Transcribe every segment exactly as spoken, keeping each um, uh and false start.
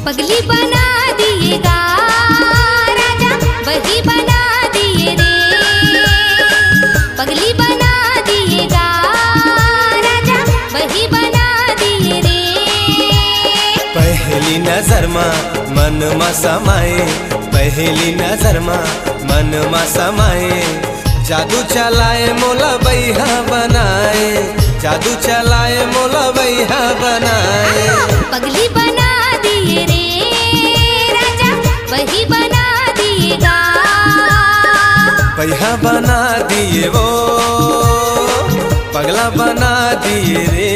पगली बना दिए गा राजा, बही बना दिए रे। पगली बना दिए गा राजा, बही बना दिए रे। पहली नजर मा मन मा समाए, पहली नजर मा मन मा समाए। जादू चलाए मोला बइहा बनाए, जादू चलाए मोला बइहा बनाए। पगली बना दिए रे राजा, बही बना दिए गा। बइहा बना दिए वो, पगला बना दिए रे।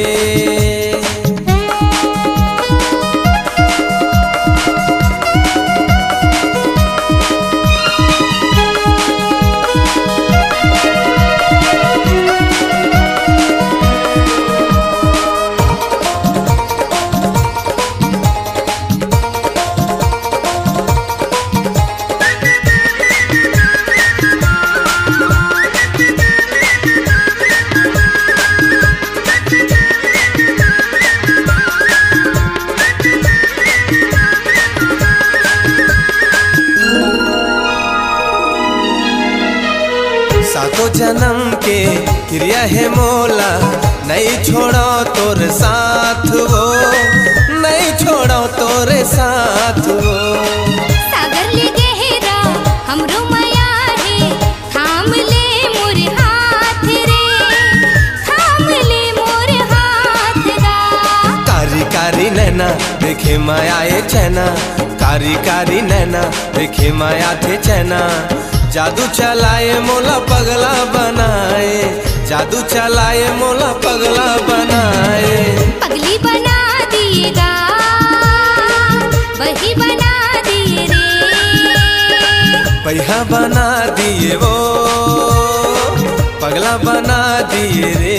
सातों जन्म के क्रिया हे मोला, नहीं छोड़ो तोर साथ वो, नहीं छोड़ो तोर साथ वो। सागर ले गहरा हमरो मया हे, थाम ले मोर हाथ रे, थाम ले मोर हाथ गा। कारी कारी नैना देखे माया ए चैना, कारी कारी नैना देखे माया थे चैना। जादू चलाए मोला पगला बनाए, जादू चलाए मोला पगला बनाए। पगली बना दिए गा, बही बना दिए रे। बइहा बना दिए वो, पगला बना दिए रे।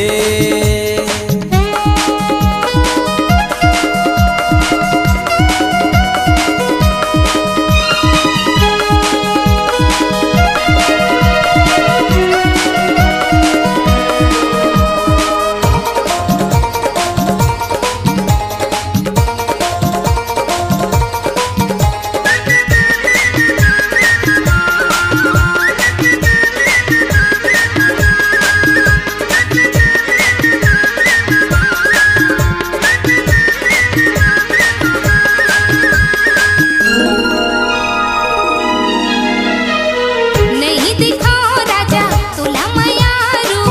नहीं दिखाओ राजा तोला मयारू,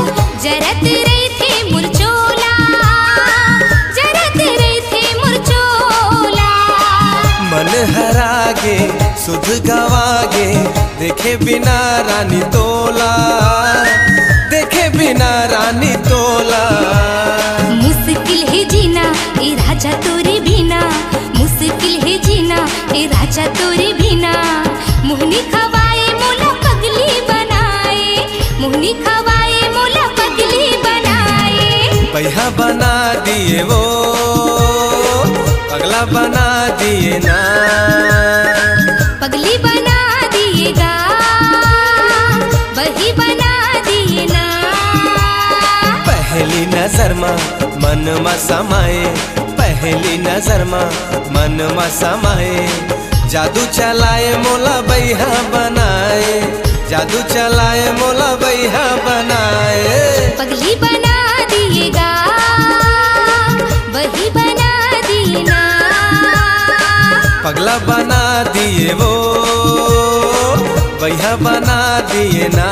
जरत रहिथे मोर चोला, जरत रहिथे मोर चोला। मन हरागे, सुध गवागे, देखे बिना रानी तोला, देखे बिना रानी तोला। मुश्किल हे जीना ए राजा तोरे बिना, मुश्किल हे जीना ए राजा तोरे बिना। मोहनी खवाए मोला पगली बनाए, मोहनी खवाए मोला पगली बनाए। बइहा बना दिए वो, पगला बना दिए ना। पगली बना दिए गा, बही बना दिए ना। पहली नजर मा मन मा समाए, पहली नजर मा मन मा समाए। जादू चलाए मोला बइहा बनाए, जादू चलाए मोला बइहा बनाए। पगली बना दिए गा, बही बना दिए ना। पगला बना दिए वो, बइहा बना दिए ना।